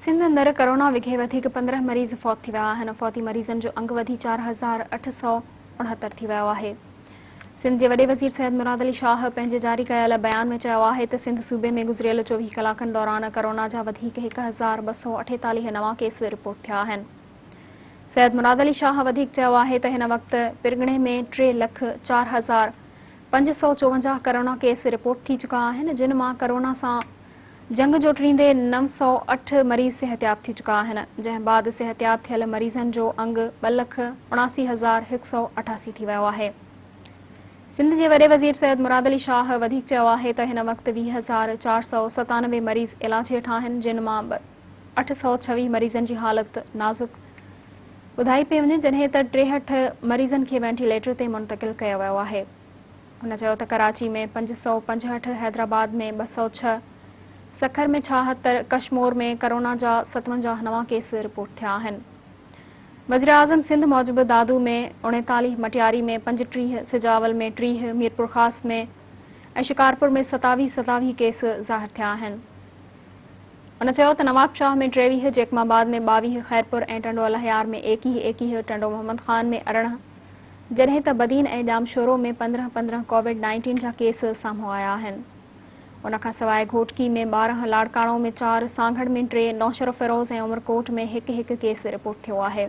سنڌ اندر ڪرونا وگهي وڌيڪ 15 مريض فوت ٿي ويا آهن، فوتي مريضن جو انگ وڌي 4869 ٿي ويو آهي. سنڌ جي وڏي وزير سيد مراد علي شاهه پنهنجي جاري ڪيل بيان ۾ چيو آهي ته سنڌ صوبي ۾ گذريل 24 ڪلاڪن دوران ڪرونا جا وڌيڪ 1248 نوان ڪيس رپورٽ ٿيا آهن. سيد مراد علي شاهه وڌيڪ چيو آهي ته هن وقت پرڳڻي ۾ ٽي لک 4554 ڪرونا ڪيس رپورٽ ٿي چڪا آهن، جن مان ڪرونا سان جنگ جوٽيندي 908 مريض صحتياب ٿي چڪا آهن، جنهن بعد صحتياب ٿيل مريضن جو انگ 2,79,188 ٿي ويو آهي. سنڌ جي وڏي وزير سيد مراد علي شاهه وڌيڪ چيو آهي ته هن وقت 20,497 مريض علاج هيٺ آهن، جن مان 826 مريضن جي حالت نازڪ ٻڌائي پئي وڃي، جڏهن ته 63 مريضن کي وينٽيليٽر تي منتقل ڪيو ويو آهي. هن چيو ته ڪراچي ۾ 565، حيدرآباد ۾ 206، سکر ۾ 76، ڪشمور ۾ ڪرونا جا 57 نوان ڪيس رپورٽ ٿيا آهن. وزيراعظم سنڌ موجب دادو ۾ 39، مٽياري ۾ 35، سجاول ۾ 30، ميرپورخاص ۾ ۽ شڪارپور ۾ 27 27 ڪيس ظاهر ٿيا آهن. هن چيو ته نوابشاهه ۾ 23، جيڪب آباد ۾ 22، خيرپور ۽ ٽنڊو الهيار ۾ 21، 21، ٽنڊو محمد خان ۾ 18، جڏهن ته بدين ۽ ڄامشورو ۾ 15 15 ڪووڊ 19 جا ڪيس سامهون آيا آهن. ان کان سواء گهوٽڪي ۾ 12، لاڙڪاڻو ۾ چار، سانگهڙ ۾ ٽي، نوشهروفيروز ۽ عمرڪوٽ ۾ هڪ هڪ ڪيس رپورٽ ٿيو آهي.